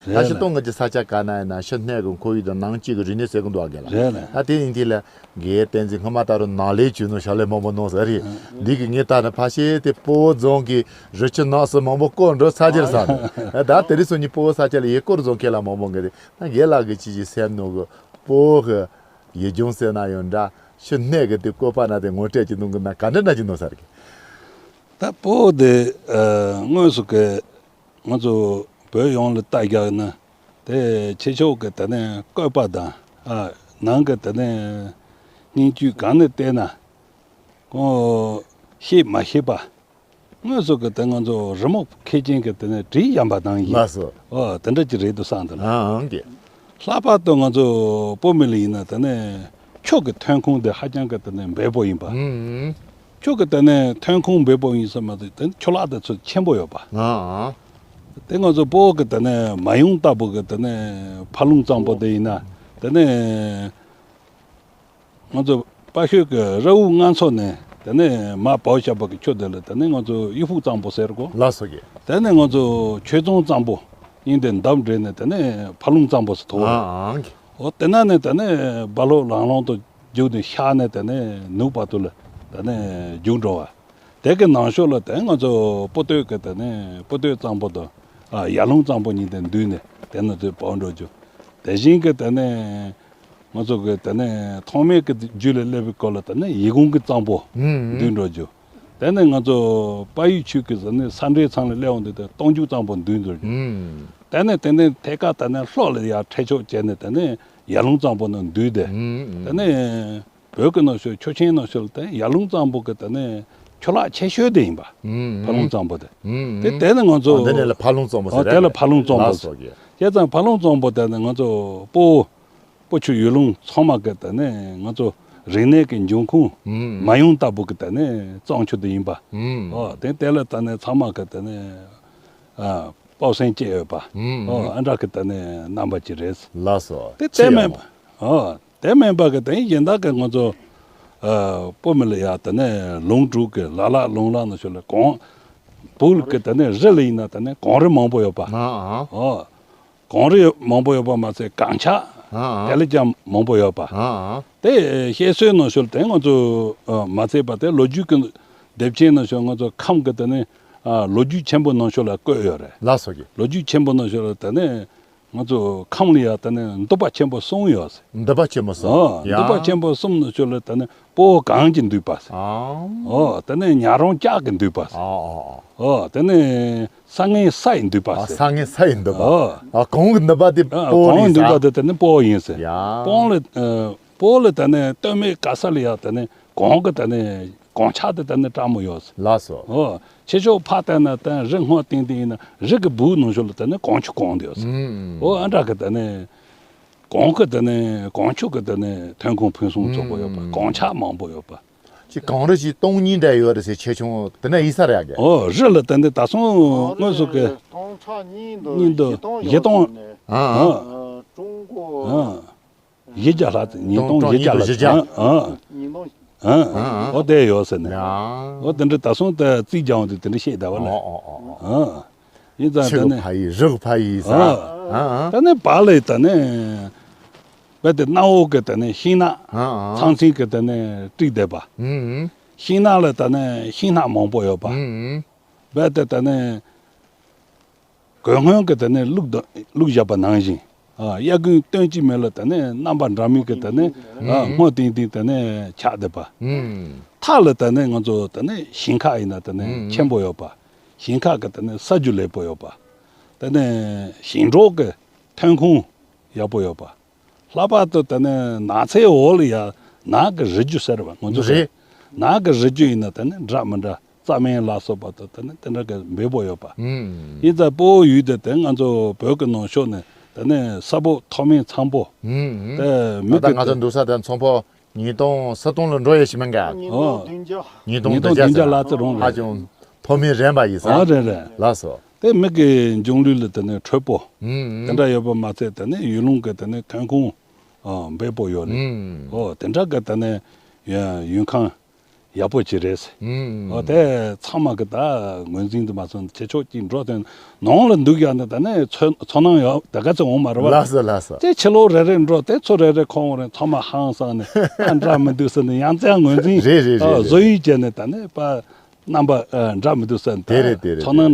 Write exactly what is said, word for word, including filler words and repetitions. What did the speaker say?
རེད་ད་ལ། ཕྱི་སྟོང་གི་ས་ཆ་ག་ན་ཡིན་ན་ཕྱི་སྣོད་ཀྱི་ཁོར་ཡུག་དང་ནང་བཅུད་ཀྱི་རིག་གནས་ཟེར་གི་འདུག་ཨ་གི་ལ། རེད་ལ། ད་དེ་ཡིན་དུས་ལ་དགེ་བསྟན་འཛིན་སྔོན་མ་ད་རུང་ནང་ལས་བྱུང་ནོ་ཞབས་ལས་མང་པོ་གནང་ཟེར་རེད། འདི་གི་ངས་ལྟ་ན་ཕལ་ཆེར་དེ་སྤོ་བོ་རྫོང་གི་རི་ཆུ་ནགས་གསུམ་མང་པོ་བསྐོར་འགྲོ་ཚར་རྒྱུ་རེད་བསམ་ནས། ད་དེ་རིང་སང་ཉིན་སྤོ་བོ་ས་ཆ་ལ་ཡུལ་སྐོར་བཟོ་མཁན་ལ་མང་པོ་འགའ་རེད། ད་རྒན་ལགས་ཀྱི་ཅི་ཞིག་སེམས་ནང་གི་སྤོ་བོ་གི་ཡུལ་ལྗོངས་ཟེར་ན་ཡང་འདྲ། ཕྱི་སྣོད་ཀྱི་དེ་བཀོད་པ་ན་དེ་ངོ་སྤྲད་ཀྱི་འདུག་གི་ན་ག་འདྲ་འདྲ་ཅིག་འདུག་ས་རེད། ད་སྤོ་བོ་དེ་ཨ་དངོས་སུ་གི་ང་ཚོ་བོད་ཡོངས་ལ་ལྟ་རྒྱག་ན་དེ་ཆེ་ཕྱོགས་ཀྱི་དེ་ནས་བཀོད་པ་དང་ཨ་ནང་གི་དེ་ནས་སྙིང་བཅུད་གང་ནས་བལྟས་ན་ཁོང་ཤེས་མ་ཤེས་པ། དངོས་སུ་གི་དེ་ང་ཚོ་རི་མོ་མཁས་ཅན་གི་དེ་ནས་བྲིས་བཞག་པ་དང་ཡིན། ལགས་སོ། ཨོ་དེ་འདྲ་ཅིག་རེད་འདུག་བསམ་འདུག་ཨང་གི། ལྷག་པར་དུ་ང་ཚོ་བོད་མི་ལ་ཡིན་ན་དེ་ནས་ཆུ་གི་ཐོན་ཁུངས་དེ་ཧ་ཅང་གི་དེ་ནས་འབེལ་པོ་ཡིན་པ། ཨུམ། ཆུ་གི་དེ་ནས་ཐོན་ཁུངས་འབེལ་པོ་ཡིན་ས་མ་ཟད་དེ་ཆུ་ལག་དེ་ཚོ་ཆེན་པོ་ཡོད་པ། ཨང་། དེ་ང་ཚོ་སྤོ་བོ་གི་དེ་ནས་མ་ཡུམ་ལྟ་བུ་གི་དེ་ནས་ཕ་ལུང་གཙང་པོ་དེ་ཡིན་ན་དེ་ནས། ང་ཚོ་དཔའ་ཤོད་ཀྱི་རི་བོ་ལྔ་མཚོ་ནས་དེ་ནས་མར་བབས་བཞག་པ་གི་ཆུ་དེ་ལ་དེ་ནས་ང་ཚོ་གཡུ་ཕུག་གཙང་པོ་ཟེར་གོ། ལགས་སོ་གི། དེ་ནས་ང་ཚོ་ཆོས་རྫོང་གཙང་པོ་གཉིས་དེ་འདབས་འབྲེལ་ནས་དེ་ནས་ཕ་ལུང་གཙང་པོ་ཟེར་ཐོག་རེད། ཨང་གི། འོ་དེ་ན་ནས་དེ་ནས་རྦ་ལོ་ལང་ལོང་དུ་རྒྱུག་ནས་ཤར་ནས་དེ་ནས་ནུབ་བར་དུ་ལ་དེ་ནས་རྒྱུག་འགྲོ་བ། དེ་གི་ནང་ཤོག་ལ་དེ་ང་ཚོ་སྤོ་སྟོད་ཀྱི་དེ་ནས་སྤོ་སྟོད་གཙང་པོ་དང་ཨ་ཡར་ལུང་གཙང་པོ་གཉིས་དེ་འདུས་ནས་དེ་ནས་དེ་བབས་འགྲོ་རྒྱུ། དེ་བཞིན་གི་དེ་ནས། ང་ཚོ་གི་དེ་ནས་ཐོག་མའི་གི་རྒྱུད་ལ་སླེབས་པའི་སྐོར་ལ་དེ་ནས་ཡིད་ཀོང་གི་གཙང་པོ་ཨུམ་ཨུམ། འདུས་འགྲོ་རྒྱུ། དེ་ནས་ང་ཚོ་དཔལ་ཡུལ་ཆུས་ཀྱི་ཟེར་ནས་ས་འབྲེལ་ཚང་ལ་སླེབས་འོང་དུས་དེ་སྟོང་རྒྱུག་གཙང་པོ་འདུས་འགྲོ་རྒྱུ། ཨུམ། དེ་ནས་དེ་ནས་ཐད་ཀར་དེ་ནས་ལྷོ་ལ་ཡར་འཕྲེད་ཕྱོགས་བྱས་ནས་དེ་ནས་ཡར་ལུང་གཙང་པོ་ནང་འདུས་ཏེ། ཨུམ་དེ་ཨུམ། ནས་བོད་ཀྱི་ནང་ཆོས་ཆོས་ཆེན་ནང་ཆོས་ལ་དེ་ཡར་ལུང་གཙང་པོ་གི་དེ་ནས་ཆུ་ལག་ཆེ་ཤོས་དེ་ཡིན་པ། ཨུམ་ཕ་ལུང་གཙང་པོ་དེ། ཨུམ་དེ་དེ་ནས་ང་ཚོ་ཨོ་འདི་ནས་ལ་ཕ་ལུང་གཙང་པོ་ཟེར་ཨོ་དེ་ལ་ཕ་ལུང་གཙང་པོ་ལགས་སོ་གི། བྱས་ཙང་ཕ་ལུང་གཙང་པོ་དེ་ནས་ང་ཚོ་སྤོ་བོ། སྤོ་ཆུ་ཡུལ་ལུང་ཚང་མ་གི་དེ་ནས་ང་ཚོ་རིག་གནས་ཀྱི་འབྱུང་ཁུངས་ཨུམ། མ་ཡུམ་ལྟ་བུ་གི་དེ་ནས་གཙང་ཆུ་དེ་ཡིན་པ། ཨུམ། ཨོ་དེ་དེ་ལ་དེ་ནས་ཚང་མ་གི་དེ་ནས་ཨ་སྤོབས་སེམས་སྐྱེ་ཡོད་པ། ཨུམ། ཨོ་ཨ་འདྲ་གི་དེ་ནས་རྣམ་པ་ཅིག་རེད། ལགས་སོ། དེ་ཆེ་དེ་ཡ་མིན་མོ། པ། ཨོ་དེ་མིན་པ་གི་དེ་གཞན་དག་གི་ང་ཚོ་ཨ་སྤོ་མི་ལ་ཡ་དེ་ནས་ལུང་དྲུག་གི་ལ་ལ་ལུང་ལ་ནང་ཆོས་ལ་གངས། བོད་གི་དེ་ནས་རི་ལ་ཡིན་ན་དེ་ནས་གངས་རི་མང་པོ་ཡོད་པ། ཨ་ཨ། ཨོ། གངས་རི་མང་པོ་ཡོད་པ་མ་ཚད་གངས་འཁྱག་ཨ་ཨ། དེ་ལས་ཀྱང་མང་པོ་ཡོད་པ། ཨ་ཨ། དེ་བཤད་སྲོལ་ནང་ཤོད་དེ་ང་ཚོ་ཨ་མ་ཚད་པ་དེ་ལོ་རྒྱུས་ཀྱི་དེབ་ཆེན་ནང་ཤོད་ང་ཚོ་ཁམས་ཀྱི་དེ་ནས་ཨ་ལོ་རྒྱུས་ཆེན་པོ་ནང་ཤོད་ལ་བཀོད་ཡོད་རེད། ལགས་སོ་གི། ལོ་རྒྱུས་ཆེན་པོ་ནང་ཤོད་ལ་དེ་ནས་ང་ཚོ་ཁམས་ལ་ཡ་དེ་ནས་འདུས་པ་ཆེན་པོ་གསུམ་ཡོད་ཟེར། འདུས་པ་ཆེན་པོ་གསུམ། ཨ་ཡ། འདུས་པ་ཆེན་པོ་གསུམ་ནང་ཤོད་ལ་དེ་ནས་སྤོ་བོ་གངས་ཀྱིས་འདུས་པ་ཟེར། ཨ། ཨོ་དེ་ནས་ཉ་རོང་ལྕགས་ཀྱིས་འདུས་པ་ཟེར། ཨ་ཨ་ཨ། ཨོ་དེ་ནས་ས་ངན་ས་ཡིས་འདུས་པ་ཨ་ཟེར། ས་ངན་ས་ཡིས་འདུས་པ། ཨོ། ཨ་གངས་ཀྱིས་འདུས་པ་དེ་ཨ་སྤོ་བོ་གངས་ཡིན་འདུས་པ་ས། དེ་དེ་ནི་སྤོ་བོ་ཡིན་ཟེར། ཡ། སྤོ་བོ་ལ་ཨ་སྤོ་བོ་ལ་དེ་ནས་སྟོད་སྨད་ག་ས་ལ་ཡ་དེ་ནས་གངས་ཀྱི་དེ་ནས་གངས་འཁྱག་དེ་དེ་ནས་གྲགས་མོ་ཡོད་ཟེར། ལགས་སོ། ཨོ་ཆེ་ཕྱོགས་ཕར་བལྟས་ན་དེ་རི་སྔོ་ཏིང་ཏིང་ཡིན་ན་རི་གི་སྦུག་ནང་ཤོད་ལ་དེ་ནས་གངས་ཆུ་གང་དེ་ཡོད་ཟེར། ཨུམ། ཨོ་ཨ་འདྲ་གི་དེ་ནས་གངས་ཀྱི་དེ་ནས་གངས་ཆུ་གི་དེ་ནས་ཐོན་ཁུངས་ཕུན་སུམ་ཚོགས་པོ་ཡོད་པ། ཨུམ། གངས་འཁྱག་མང་པོ་ཡོད་པ། ཅི་གངས་རི་ཅིག་སྟོང་གཉིས་འདྲ་ཡོད་རེད་ཟེར་ཆེ་ཆུང་དེ་འདྲ་ཡིན་ས་རེད་ཨ་གི། ཨོ་རི་ལ་དེ་འདི་ད་སོང་དངོས་སུ་གི་སྟོང་ཕྲག་གཉིས་འདུག་གཉིས་འདུག་བཞི་སྟོང་བཞི་སྟོང་ནས་ཨ་ཨ། ཨ་ཀྲུང་གོ་ཨ་བཞི་བརྒྱ་ལྷག་ཙམ་ཉིས་སྟོང་བཞི་བརྒྱ་ལྷག་ཙམ་ཨ་ཨ་ཉིས་སྟོང་ཨ་ཨ་ཨོ་དེ་ཡོད་ཟེར་ནས་ཡ་ཨོ་དེ་འདྲ་ད་སོང་དེ་རྩིས་རྒྱག་འོང་དུས་དེ་འདྲ་བཤད་བསྡད་པ་ལ་ཨོ་ཨོ་ཨོ་ཨོ་ཨ། ཡིན་ཙང་ཆུ་དེ་གི་ནས་ཕ་ཡི་རི་གི་ཕ་ཡི་ས། ཨ། ཨ་ཨ། ད་ནི་བ་ལས་ད་ནི་བས་ཏེ་གནའ་བོ་གི་ད་ནི་ཤིང་ནགས་ཨ་ཨ། ཚང་ཚིང་གི་ད་ནི་བྲིས་བསྡད་པ། ཨུ་ཨུ། ཤིང་ནགས་ལ་ད་ནི་ཤིང་ནགས་མང་པོ་ཡོད་པ། ཨུ་ཨུ། བས་ཏེ་ད་ནི་གོས་སྔོན་གི་ད་ནི་བླུགས་ད་བླུགས་བཞག་པ་ནང་བཞིན། ཨ་དབྱར་དགུན་སྟོན་གྱི་མེ་ལ་ད་ནི་རྣམ་པ་འདྲ་མིན་གྱི་ད་ནི་ཨ་སྔོ་ཏིང་ཏིང་ད་ནི་ཆགས་བསྡད་པ། ཨུམ། མཐའ་ལ་ད་ནི་ང་ཚོ་ད་ནི་ཞིང་ཁ་ཡིན་ན་ད་ནི་ཨུམ། ཆེན་པོ་ཡོད་པ། ཞིང་ཁ་གི་ད་ནི་ས་རྒྱུ་ལེགས་པོ་ཡོད་པ། ད་ནི་ཞིང་འབྲོག་གི་ཐོན་ཁུངས་ཡག་པོ་ཡོད་པ། ལྷག་པར་དུ་ད་ནི་ནགས་ཚལ་འོག་ལ་ཡ་ནགས་ཀྱི་རི་རྒྱུད་ཟེར་བ་ང་ཚོ་རེད། ནགས་ཀྱི་རི་རྒྱུད་ཡིན་ན་ད་ནི་འདྲ་མི་འདྲ། རྩྭ་སྨན་ལ་སོགས་པ་དང་དེ་ནི་དེ་འདྲ་གི་འབེལ་པོ་ཡོད་པ། ཨུམ། ཡིན་ཙང་སྤོ་བོ་ཡུལ་དེ་དེ་ང་ཚོ་བོད་ཀྱི་ནང་ཤོག་ནས་དེ་ནི་ས་བབ་མཐོ་དམན་འཚམ་པོ། ཨུམ། དེ་མི་ད་ལྟ་གི་ང་ཚོ་འདུག་ས་དེ་མཚོ་ཕོ་ཉིས་སྟོང་སུམ་སྟོང་ལ་འགྲོ་ཡས་ཤིག་མིན་ག་ཉིས་སྟོང་བདུན་བརྒྱ། ཉིས་སྟོང་ཉིས་སྟོང་བདུན་བརྒྱ་ལྷག་ཙམ་རུང་ཧ་རེད། ཅང་མཐོ་དམན་རན་པ་ཡིན་ས། ཨ་རེད་རེད། ལགས་སོ། དེ་མི་གི་འབྱུང་ལུས་ལ་དེ་ནི་འཕྲོད་པོ། ཨུམ། དེ་འདྲ་ཡོད་པ་མ་ཚད་དེ་ནི་ཡུལ་ལུང་གི་དེ་ནི་ཐོན་ཁུངས་ཨ་འབེལ་པོ་ཡོད་ནི། ཨུམ། ཨོ་དེ་འདྲ་གི་དེ་ནི་ཡ་ཡུལ་ཁམས། ཡག་པོ་ཅིག་རེད། ཨུམ། འོ་དེ་ཚང་མ་གི་ད་ངོས་འཛིན་དུ་མ་སོང་ཁྱེད་ཕྱོགས་ཀྱི་འགྲོ་དེ་ནང་ལ་འདུག་ཡག་ནི་ད་ནི་ཚོ་ཚོར་སྣང་ཡོད་ད་ག་ཚོད་འོང་མ་རེད་བ། ལགས་སོ་ལགས་སོ། དེ་ཕྱི་ལོགས་རེ་རེ་འགྲོ་དེ་ཚོ་རེ་རེ་ཁོང་རེ་ཚང་མ་ཧང་སང་ནས་ཨ་འདྲ་མི་འདུག་ཟེར་ནས་ཡང་རྩེ་ངོས་འཛིན་རེད་རེད་རེད་ཨ་རེད། བཟོ་ཡིག་བྱས་ནས་ད་ནི་པ་རྣམ་པ་ཨ་འདྲ་མི་འདུག་ཟེར་ནས་དེ་རེད་དེ་རེད་ཚོར་སྣང་དེ་རེད།